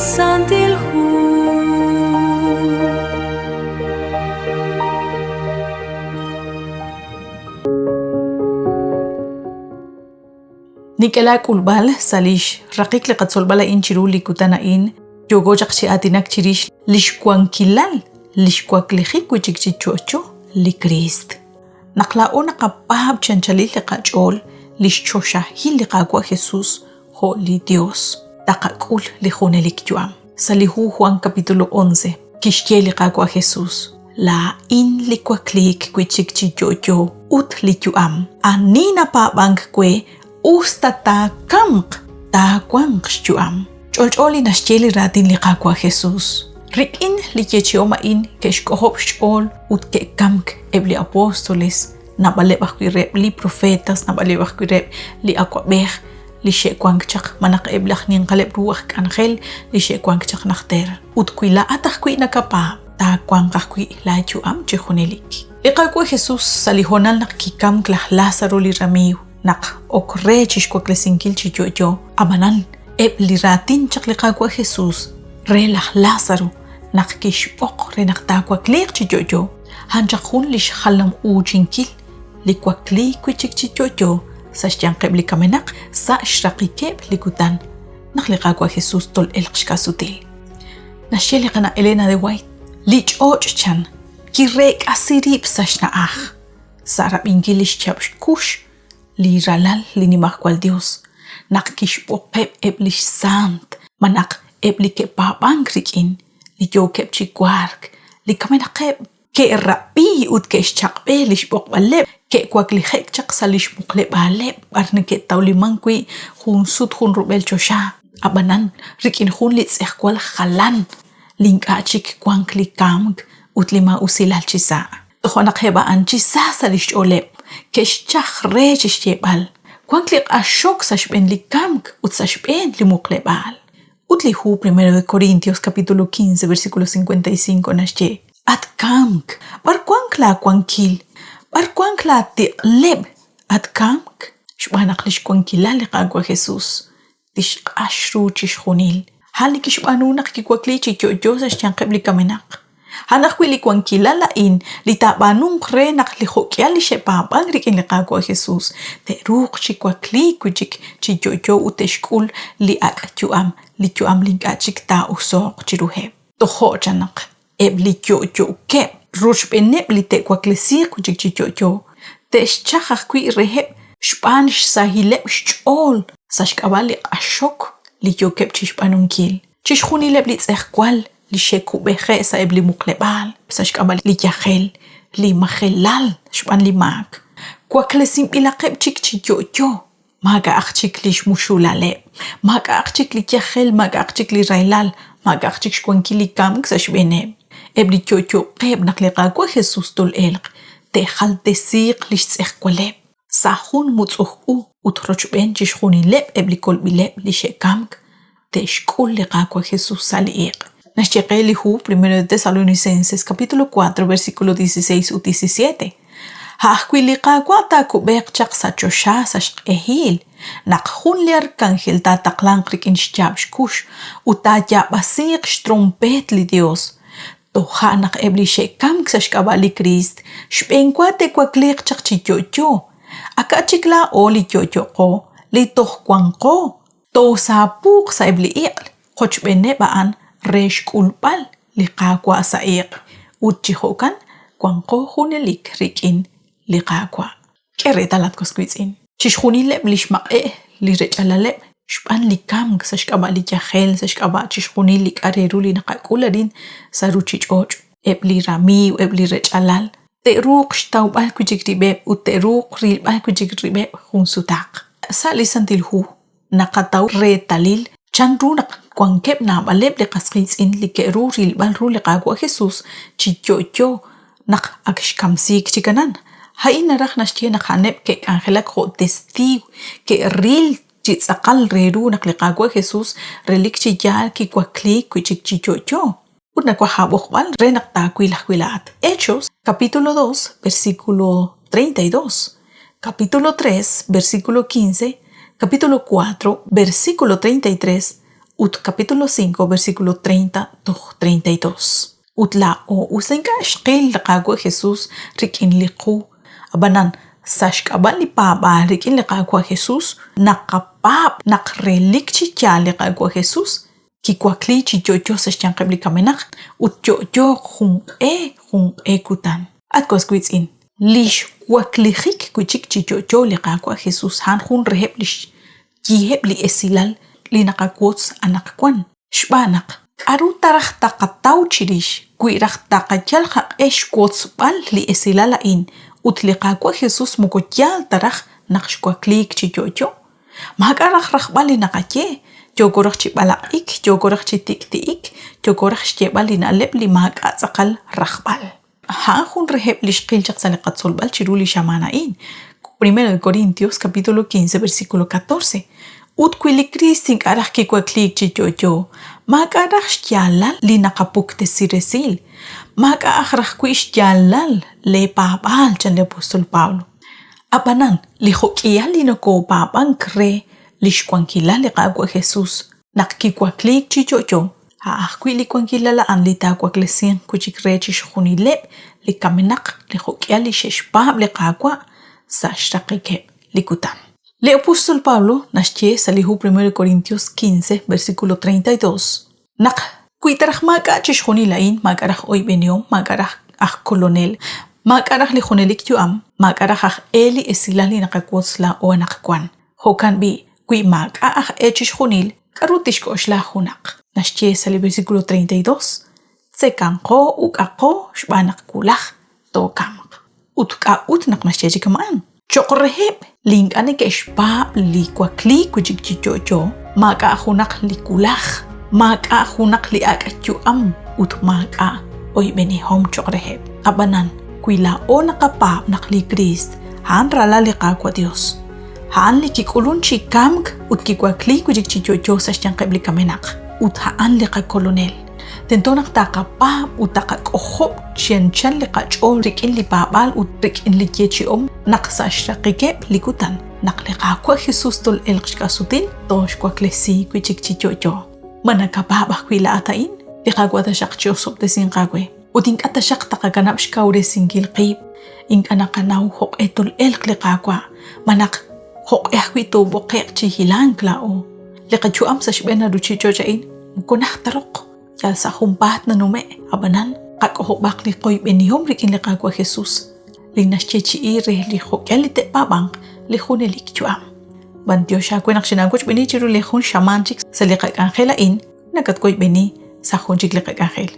Santil Hu. Nink'e laak'ulb'al sa' li xraqik li qatzolb'al a'in chiru li kutan a'in, yooko chaq chi aatinak chirix li xwankilal li xwaklijik wi' chik chi yo'yo li Kriist. Naq laa'o naqapaab' chi anchalil li qach'ool li xchoxahil li Qaawa' Jesus jo' li Dios, taqak'ul li junelik yu'am. Sa' li hu Juan capítulo 11, kixye li Qaawa' Jesus, Laa'in li wakliik wi' chik chi yo'yo ut li yu'am. Ani napaab'ank we, us ta taakamq, taawanq xyu'am. Ch'olch'o li naxye li raatin li Qaawa' Jesus. Rik'in li yeechi'om a'in ke'xk'ojob' xch'ool ut ke'kamk eb' li apóstoles, naab'aleb' ajwi' reheb' li profetas, naab'aleb' ajwi' reheb' li awab'ej li xe'wank chaq, malaj eb' laj ninqaleb' ru aj k'anjel li xe'wank chaq najter. Ut wi laa'at ajwi' nakapaab', taawanq ajwi' laayu'am chi junelik. Li Qaawa' Jesus sa' li hoonal naq kikamk laj Lázaro li ramiiw, naq ok re chi xwaklesinkil chi yo'yo, ab'anan eb' li raatin chaq li Qaawa' Jesus re laj Lázaro naq kixb'oq re naq taawakliiq chi yo'yo, a'an chaq jun li xjalam-uuchinkil li wakliik wi' chik chi yo'yo sa' xyanqeb' li kamenaq sa' xraqikeb' li kutan naq li Qaawa' Jesus tol'elq xka'sutil. Naxye li qana' Elena de White, li ch'och' chan kireek'asi rib' sa' xna'aj sa' rab'inkil lix yaab' xkux li Ralal li Nimajwal Dios, naq kixb'oqeb' eb' lix saant, malaj eb' li ke'paab'ank rik'in, li yookeb' chi wark, li kamenaqeb', ke'rab'i ut ke'xchaq'b'e lix b'oqb'aleb', ke'waklije'k chaq sa' lix muqleb'aaleb' b'ar neke'tawliman wi' jun sut jun rub'el choxa, a'b'anan rik'in jun li tz'ejwal jalan, li ink'a' chik wank li kamk ut li maa'usilal chi sa'. Toja' naq eb' a'an chi sa sa' li xch'ooleb' ke'xchaj re chi xyeeb'al, Wank li q'axok sa' xb'een li kamk ut sa' xb'een li muqleb'aal. Ut li hu Primero de Corintios capítulo 15 versículo 55 naxye, At kamk, b'ar wank laawankil? B'ar wank laatiq'leb', at kamk? Xb'aan naq li xwankilal li Qaawa' Jesus tixq'ax ru chixjunil. A'an li kixb'aanu naq kiwakliik chi yo'yo sa' xyanqeb' li kamenaq. A'an ajwi' li wankilal a'in li taab'aanunq re naq li jo'k'ihal li xe'paab'ank rik'in li Qaawa' Jesus te'ruuq chi wakliik wi' chik chi yo'yo ut te'xk'ul li ak' yu'am, li yu'am li ink'a' chik taa'oso'q chiruheb'. Tojo' chan naq eb' li yo'yookeb' rochb'eeneb' li te'waklesiiq wi' chik chi yo'yo, te'xchaj ajwi' reheb' xb'aan xsahileb' xch'ool sa' xk'ab'a' li q'axok li yookeb' chi xb'aanunkil. Chixjunileb' li tz'ejwal li xe'kub'eje' sa'eb' li muqleb'aal sa' xk'ab'a' li yajel, li majelal xb'aan li maak, waklesinb'ilaqeb' chik chi yo'yo Maak'a'aq chik li xmuxulaleb', maak'a'aq chik li yajel, maak'a'aq chik li rahilal, maak'a'aq chik xwankil li kamk sa' xb'eeneb'. Eb' li yo'yo'qeb' naq li Qaawa' Jesus tol'elq, te'jaltesiiq li xtz'ejwaleb' sa' jun mutz'uj u ut rochb'een chixjunileb' eb' li kolb'ileb' li xe'kamk te'xk'ul li Qaawa' Jesus sa' li iq'. Naxye qe li hu Primero de Tesalonicenses capítulo 4 versículo 16 ut 17, A' ajwi' li Qaawa' taakub'eeq chaq sa' choxa sa' xq'ehil, naq jun li arkánjel taataqlanq rik'in xyaab' xkux ut taayaab'asiiq xtrompeet li Yos. Toja' naq eb' li xe'kamk sa' xk'ab'a' li Kriist xb'eenwa te'wakliiq chaq chi yo'yo. Aka' chik laa'o li yo'yoqo, li toj wanqo, Toosaapuuq sa'eb' li iq' qochb'eeneb' a'an re xk'ulb'al li Qaawa' sa' iq', ut chi jo'kan wanqo junelik rik'in li Qaawa'. K'e reetal, at was wiitz'in, chixjunileb' li xmaq'e' li rech'alaleb' xb'aan li kamk sa' xk'ab'a' li yajel, sa' xk'ab'a' chixjunil li k'a' re ru li naqak'ul arin sa' ruuchich'och', eb' li ramiiw, eb' li rech'alal, te'ruuq xtawb'al wi' chik rib'eb' ut te'ruuq rilb'al wi' chik rib'eb' jun sutaq. Sa' li Santil Hu naqataw reetalil chanru naq wankeb' naab'aleb' li qas qiitz'in li ke'ru rilb'al ru li Qaawa' Jesus chi yo'yo naq ak xkamsiik chik anan. A'in naraj naxye naq a'aneb' ke'k'anjelak jo' testiiw, ke'ril chi tz'aqal re ru naq li Qaawa' Jesus relik chi yaal kiwakliik wi' chik chi yo'yo. Ut nawaj aab'oqb'al re naq taawil ajwi' laa'at Hechos capítulo 2 versículo 32, capítulo 3 versículo 15, capítulo 4 versículo 33. ut capítulo 5 versículo 30 toj 32. Ut laa'o us ta ink'a' xqil li Qaawa' Jesus rik'in li qu, ab'anan sa' xk'ab'a' li paab'aal rik'in li Qaawa' Jesus naqapaab' naq relik chi yaal li Qaawa' Jesus kiwakliik chi yo'yo sa' xyanqeb' li kamenaq ut yo'yooq junq'e junq'e kutan. At was wiitz'in, li xwaklijik wi' chik chi yo'yo li Qaawa' Jesus a'an jun reheb' li xyiheb' li esilal li naqawotz anaqwan. Xb'aan naq, k'aru ta raj taqataw chirix wi raj taqayal qaq'e xwotzb'al li esilal a'in ut li Qaawa' Jesus moko yaal ta raj naq xwakliik chi yo'yo? Maak'a' raj rajb'al li naqaye, yooko raj chi b'alaq'ik, yooko raj chi tik'ti'ik, yooko raj xyeeb'al li na'leb' li maak'a' tz'aqal rajb'al. A'an jun reheb' li xqil chaq sa' li qatzolb'al chiru li xamaan a'in, Primero de Corintios capítulo 15 versículo 14. Ut wi li Kriist ink'a' raj kiwakliik chi yo'yo, maak'a' raj xyaalal li naqapuktesi resil, maak'a' aj raj wi' xyaalal leepaab'aal, chan li apóstol Pablo. Ab'anan, li jo'k'ihal li nokoopaab'ank re li xwankilal li Qaawa' Jesús Naq kiwakliik chi yo'yo, a' ajwi' li wankilal a'an li taawaklesinq wi' chik re chixjunileb' li kamenaq li jo'k'ihal li xe'xpaab' li Qaawa' sa' xraqikeb' li kutan. Li apóstol Pablo naxye sa' li hu 1 Corintios 15, versículo 32, naq wi ta raj maak'a' chixjunil a'in, maak'a' raj oyb'enihom, maak'a' raj aj Kolonel, maak'a' raj li junelik yu'am, maak'a' raj aj e li esilal li naqawotz laa'o anaqwan. Jo'kan b'i', wi maak'a' aj e chixjunil, k'aru tixk'oxla junaq? Naxye sa' li versículo 32, Tzekanqo uk'aqo xb'aan naq wulaj tookamq. Ut k'a'ut naq naxye chi kama'an? Cho'q reheb' li ink'a' neke'xpaab' li wakliik wi' chik chi yo'yo, maak'a' junaq li wulaj, maak'a' junaq li ak' yu'am ut maak'a' oyb'enihom cho'q reheb'. Ab'anan, wi laa'o naqapaab' naq li Kriist a'an Ralal li Qaawa' Yos, A'an li kik'ulun chi kamk ut kiwakliik wi' chik chi yo'yo sa' xyanqeb' li kamenaq, ut a'an li qaKolonel. Tento naq taqapaab' ut taqak'ojob' chi anchal li qach'ool rik'in li paab'aal ut rik'in li yeechi'om naq sa' xraqikeb' li kutan, naq li Qaawa' Jesus tol'elq xk'asutil, tooxwaklesi wi' chik chi yo'yo. Ma nakapaab' ajwi' laa'at a'in? Li Qaawa' taxaq chi'osob'tesinq aawe. Ut ink'a' taxaq taqakanab' xkawresinkil qib', ink'a' naqanaw jo'q'e tol'elq li Qaawa', malaj jo'q'e ajwi' toob'oqe'q chi hilank laa'o. Li qayu'am sa' xb'een a ruchich'och' a'in moko najt ta roq, yal sa' junpaat nanume', ab'anan qak'ojob'aq li qoyb'enihom rik'in li Qaawa' Jesus, li naxyeechi'i re li jo'k'ihal li te'paab'anq li junelik yu'am. B'antiox aawe naq xinaawochb'eeni chiru li jun xamaan chik sa' li qak'anjel a'in, nakatwoyb'eni sa' jun chik li qak'anjel.